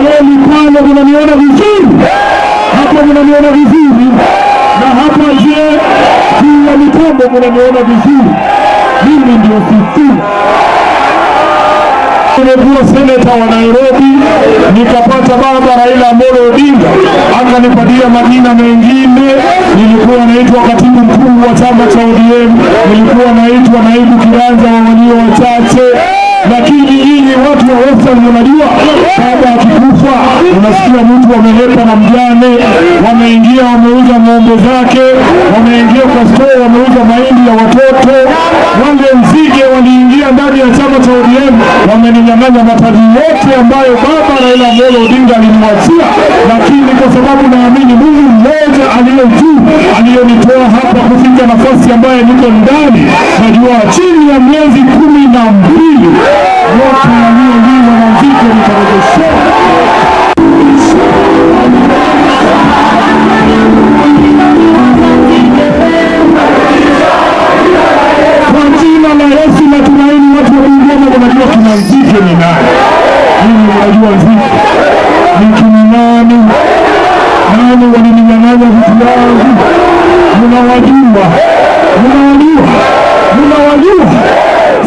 reli pale, mnaniona vizuri hapo, mnaniona vizuri na hapa je, juu ya mitambo mnaniona vizuri. Mimi ndio Sifuna. Nimekuwa seneta wa Nairobi, nikapata baba Raila Amolo Odinga akanipatia majina mengine. Nilikuwa naitwa katibu mkuu wa chama cha ODM, nilikuwa naitwa naibu kiranja wa walio wachache. Lakini nyinyi watu wa Western mnajua, baba akikufa unasikia mtu amehepa na mjane, wameingia wameuza ng'ombe zake, wameingia kwa store wameuza mahindi ya watoto. Wale nzige waliingia ndani ya chama cha ODM, wameninyang'anya mataji yote ambayo baba Raila Amolo Odinga aliniwachia, lakini kwa sababu naamini Mungu mmoja aliye juu aliyonitoa hapa kufika nafasi ambayo niko ndani, najua chini ya miezi 12 yote yaliyoliwa na nzige nitarejeshewa. Kwa jina la Yesu natumaini watu wa Bungoma wanajua kina Nzige ni nani. Mimi unajua Nzige ni kina nani? Nani walininyang'anya vitu yangu? Mnawajua, mnawajua, mnawajua.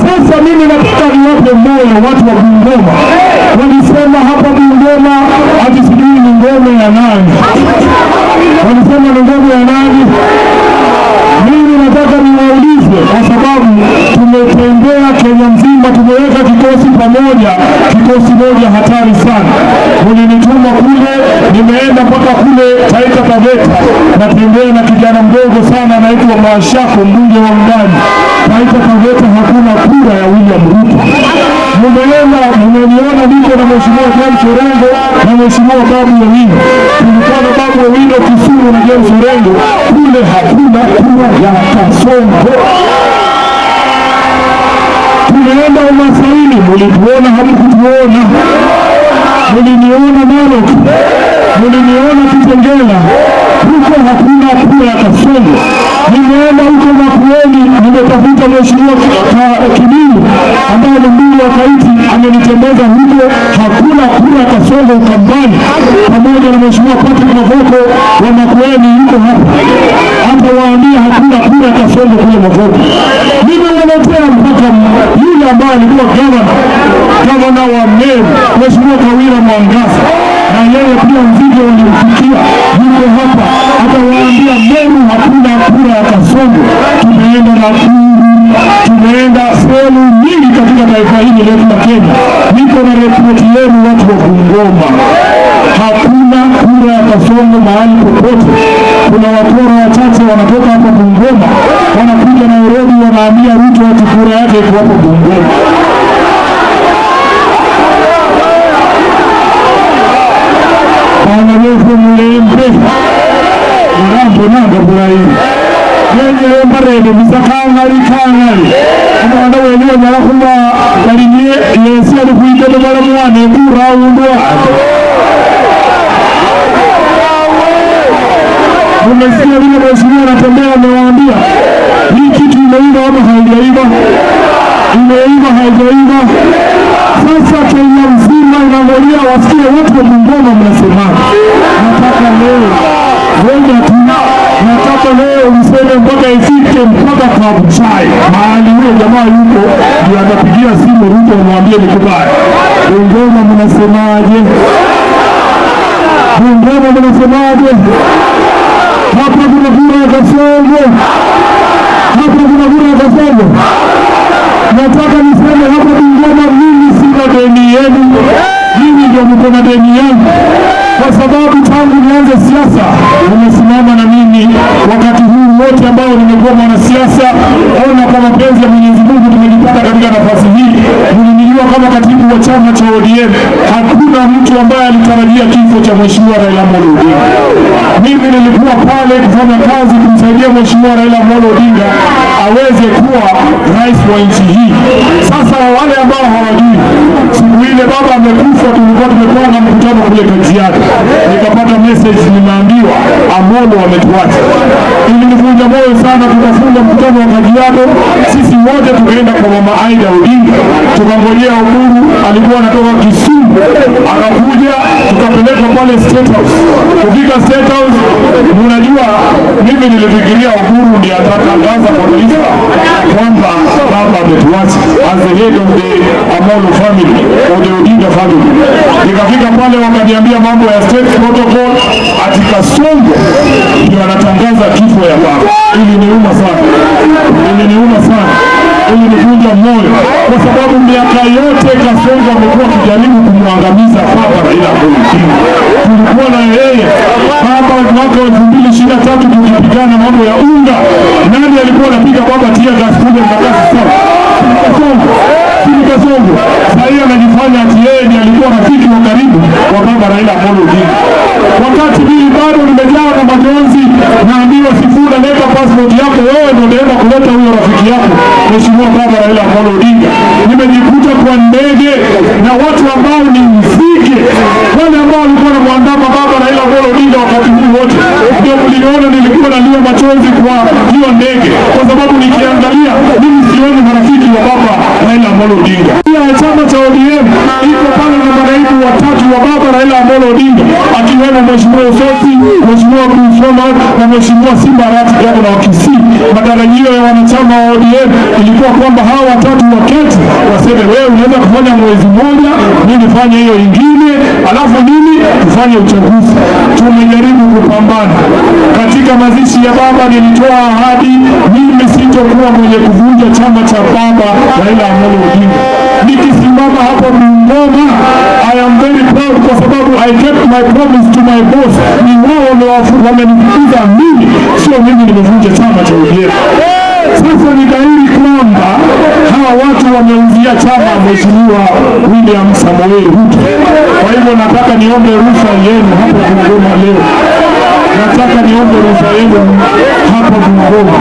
Sasa mimi nataka niwape moyo watu wa Bungoma. Walisema hapa Bungoma ati sijui ni ngome ya nani, walisema ni ngome ya nani? Mimi nataka niwaulize kwa sababu tumetembea Kenya mzima, tumeweka kikosi pamoja, kikosi moja hatari sana. Ulinituma kule, nimeenda mpaka kule Taita Taveta, natembea na kijana mdogo sana anaitwa Mashako, mbunge wa Mdani. Taita Taveta hakuna kura ya William Ruto. Mumeenda, mmeniona niko na Mheshimiwa James Orengo na Mheshimiwa Babu Owino. Tulikuwa na Babu Owino Kisumu na James Orengo, kule hakuna kura ya Kasongo. Tumeenda Umasaini, mulituona hamkutuona? Muliniona Narok, muliniona Kitengela, huko hakuna kura ya Kasongo. Nimeenda huko Makueni, nimetafuta Mheshimiwa Kinimu ambaye ni mbunge wa Kaiti, amenitembeza huko, hakuna kura ya Kasongo Ukambani, pamoja na Mheshimiwa Patrick Mavoko wa Makueni yuko hapa hapa, waambia hakuna kura ya Kasongo kule Mavoko. Nimewaletea mpaka yule ambaye alikuwa gavana wa Meru, Mheshimiwa Kawira Mwangaza, na yeye pia nzige walimfikia, yuko hapa, atawaambia Meru hakuna kura ya Kasongo. Tumeenda Nakuru, tumeenda sehemu nyingi katika taifa hili letu la Kenya. Niko na ripoti yenu watu wa Bungoma, hakuna kura ya Kasongo mahali popote. Kuna wakora wachache wanatoka hapa Bungoma wanakuja Nairobi, wanaambia Ruto ati kura yake iko hapo Bungoma. Bana befu mulembe murambo nanga bulayi yenyele mbarende musa kangali kangali omwana wene onyala khuba bali niye yesi ali khwitebe balamuwana ekura awundu ate. Mumesikia vile mheshimiwa anatembea, amewaambia hii kitu imeiva ama haijaiva? Imeiva haijaiva? Sasa Kenya mzima inangojea wasikie watu wa Bungoma mnasemaje. Nataka leo ngoja tu, nataka leo mseme mpaka ifike mpaka Kabuchai, mahali huyo jamaa yuko, ndio atapigia simu Ruto amwambie nikubali. Bungoma mnasemaje? Bungoma mnasemaje? Hapa kuna kura ya Kasongo, hapa kuna kura ya Kasongo. Nataka niseme hapa Bungoma, mimi sina deni yenu, mimi ndio mko na deni yangu, kwa sababu tangu nianze siasa umesimama na mimi wakati huu wote ambao nimekuwa mwanasiasa. Ona, kwa mapenzi ya Mwenyezi Mungu tumejipata katika nafasi hii. Mlinijua kama katibu wa chama cha ODM. Hakuna mtu ambaye alitarajia kifo cha Mheshimiwa Raila Amolo Odinga. Mimi nilikuwa pale kufanya kazi kumsaidia Mheshimiwa Raila Amolo Odinga aweze kuwa rais wa nchi hii. Sasa wale ambao hawajui, siku ile baba amekufa, tulikuwa tumepanga mkutano kule Kajiado, nikapata message, nimeambiwa Amolo ametuacha. Ilinivunja moyo sana. Tukafunga mkutano wa Kajiado, sisi wote tukaenda kwa mama Aida Odinga, tukangojea Oburu, alikuwa anatoka Kisumu, akakuja pale State House. Kufika State House, unajua mimi nilifikiria Uhuru ndiye atatangaza kwa taifa kwamba baba ametuacha as the head of the Amolo family or the Odinga family. Nikafika pale wakaniambia mambo ya state protocol, ati Kasongo ndio anatangaza kifo ya baba. Iliniuma sana, iliniuma sana, ilinivunja moyo, kwa sababu miaka yote Kasongo amekuwa akijaribu kumwangamiza baba Raila Amolo Odinga. Tulikuwa na yeye baba mwaka wa 2023 tukipigana mambo ya unga. Nani alikuwa anapiga baba tear gas kule Embakasi South? Kasongo. Si Kasongo. Sasa hiyo anajifanya ati yeye ndiye alikuwa rafiki wa karibu wa baba Raila Amolo Odinga. Wakati mimi bado nimejawa na majonzi, naambiwa Sifuna, leta passport yako, wewe ndio unaenda kuleta huyo rafiki yako Mheshimiwa baba Raila Amolo Odinga. Nimejikuta kwa ndege na watu ambao ni nzige, wale ambao walikuwa wanamwandama baba Raila Amolo Odinga wakati huu wote, ndio mliona nilikuwa nalia machozi kwa hiyo ndege, kwa sababu nikiangalia mimi sioni marafiki wa baba Raila Amolo Odinga. Pia chama cha ODM iko pale na manaibu watatu wa baba Raila Amolo Odinga, akiwemo Mheshimiwa Osotsi, Mheshimiwa Abdulswamad na Mheshimiwa Simba Arati, gavana wa Kisii. Matarajio ya wanachama wa ODM ilikuwa kwamba hawa watatu waketi waseme, wewe unaweza kufanya mwezi mmoja, mimi nifanye hiyo ingine, alafu mimi tufanye uchaguzi. Tumejaribu kupambana. Katika mazishi ya baba nilitoa ahadi, mimi sitokuwa mwenye kuvunja chama cha baba Raila Amolo Odinga. Nikisimama hapo Bungoma, I am very proud kwa sababu I kept my promise to my boss. Ni wao wamenifukuza mimi, sio mimi nimevunja chama cha ODM. Sasa ni dhahiri kwamba hawa watu wameuzia chama Mheshimiwa William Samoei Ruto. Kwa hivyo nataka niombe ruhusa yenu hapo Bungoma leo. Nataka niombe ruhusa yenu hapa Bungoma.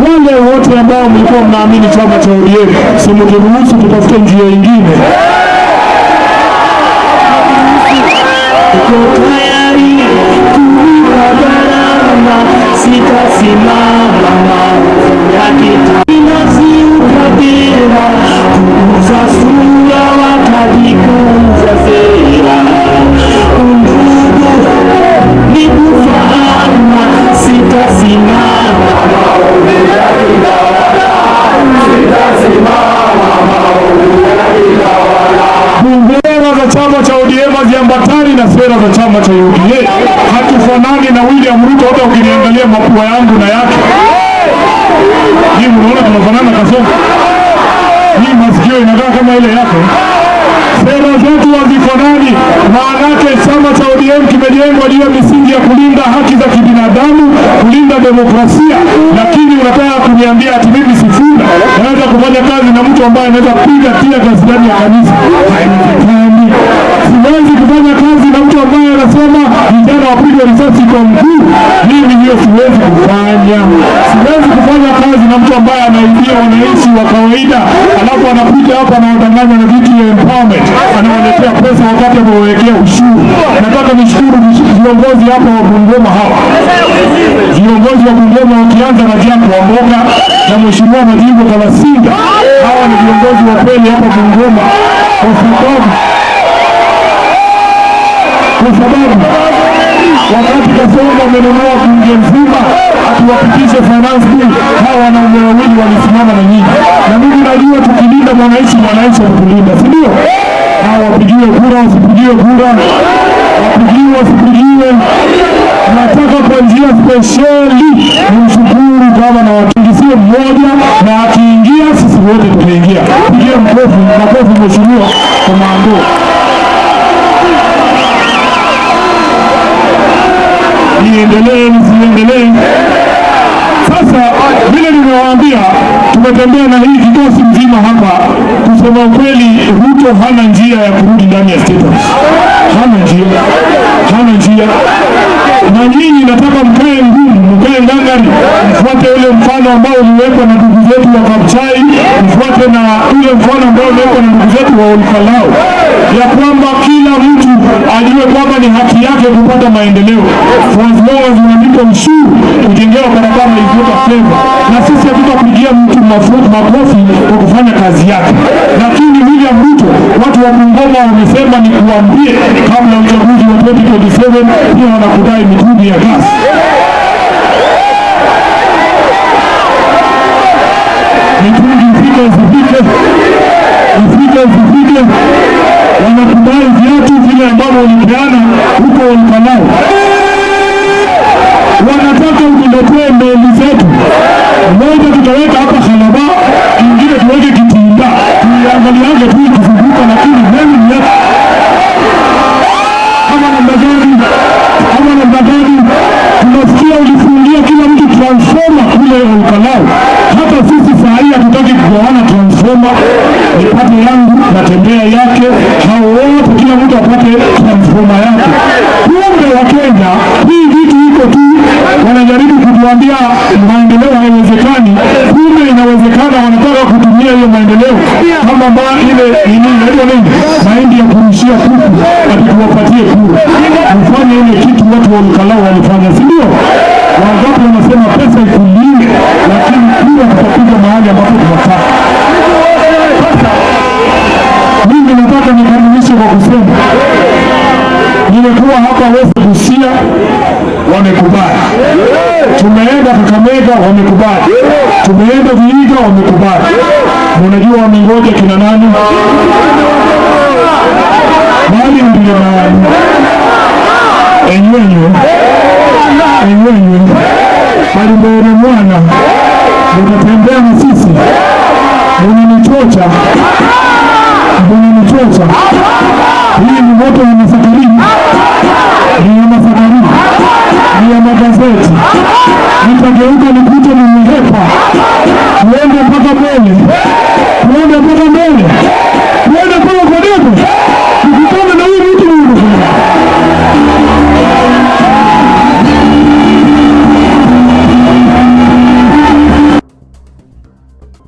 Wale wote ambao mlikuwa mnaamini chama cha ODM, si mturuhusu tutafute njia ingine. Niko tayari kulipa gharama, sitasimama maovu yakitawala, ukabila, kuuza sura watajikuza sera, undugu ni kufaana, sitasimama maovu yakitawala, sitasimama maovu yakitawala. Sera za chama cha ODM haziambatani na sera za chama cha UDA. Hatufanani na William Ruto, hata ukiniangalia mapua yangu na yake. Hii mnaona tunafanana Kasongo? Hii masikio inakaa kama ile yako. Sera zetu hazifanani. Maanake chama cha ODM kimejengwa juu ya misingi ya kulinda haki za kibinadamu, kulinda demokrasia, lakini unataka kuniambia ati mimi Sifuna naweza kufanya kazi na mtu ambaye anaweza piga tear gas ndani ya kanisa? Haiwezekani. Siwezi kufanya kazi na mtu ambaye anasema vijana wapigwe risasi kwa mguu. Mimi hiyo siwezi kufanya. Siwezi kufanya kazi na mtu ambaye anaibia wananchi wa kawaida, alafu anakuja hapa anawadanganya na vitu ya empowerment, anawaletea pesa wakati amewekea ushuru. Nataka nishukuru viongozi hapa wa Bungoma hawa, viongozi wa Bungoma wakianza na Jack Wamboka na Mheshimiwa Majimbo Kalasinga, hawa ni viongozi wa kweli hapa Bungoma, kwa sababu wakati Kasongo amenunua bunge nzima atuwapitishe finance bill, hawa wanaume wawili walisimama na nyinyi, na mimi najua tukilinda mwananchi, mwananchi atatulinda, si ndio? Hawa wapigiwe kura, wasipigiwe kura, wapigiwe, wasipigiwe. Nataka kwa njia spesheli nimshukuru gavana wa sio mmoja, na akiingia sisi wote tumeingia. Pigie mkofi, makofi mheshimiwa Komando. Niendelee nisiendelee? Sasa vile nimewaambia, tumetembea na hii kikosi mzima hapa. Kusema ukweli, Ruto hana njia ya kurudi ndani ya State House, hana njia, hana njia. Na nyinyi nataka mkae ngumu, mkae ngangari, mfuate ule mfano ambao uliwekwa na ndugu zetu wa Kabuchai, mfuate na ule mfano ambao uliwekwa na ndugu zetu wa Olkalou, ya kwamba kila mtu ajue kwamba ni haki yake kupata maendeleo. For as long as unalipa ushuru, kujengewa barabara is not a favor, na sisi hatutapigia mtu makofi kwa kufanya kazi yake. Lakini William Ruto, watu wa Bungoma wamesema ni kuambie, kabla ya uchaguzi wa 2027 pia wanakudai mitungi ya gas. Mitungi ifike isifike, ifike isifike, wanakudai viatu vile ambavyo ulipeana huko Olkalou. Wanataka utuletee meli zetu, moja tutaweka hapa Khalaba, ingine tuweke Kitinda, tuiangaliange tu ikizunguka, lakini meli ni yetu. Ama namna gani? Ama namna gani? Tunasikia ulifungia kila mtu transformer kule Olkalou. Hata sisi saa hii hatutaki kugawana transformer, nipate yangu natembea yake, hao wote kila mtu apate transformer yake. Kumbe wa Kenya hii vitu iko tu, wanajaribu kutuambia maendeleo haiwezekani, kumbe inawezekana. Wanataka kutumia hiyo maendeleo kama ile nini inaitwa nini, mahindi ya kurushia kuku, ati tuwapatie kura. Mfanye ile kitu watu wa Olkalou walifanya, si ndio? Wangapi wanasema pesa ikuliwe, lakini kura tutapiga mahali ambapo tunataka. Sasa mimi nataka nikamilishe kwa kusema nimekuwa hapa West Busia, wamekubali. Tumeenda Kakamega, wamekubali. Tumeenda Vihiga, wamekubali. Unajua wamengoja kina nani? Bali ndio nani? Enywenye enywenye bali mbele mwana, munatembea na sisi, munanichocha, munanichocha. Hii ni moto ya masakarini, ni ya masakarini, ni ya magazeti. Nitageuka.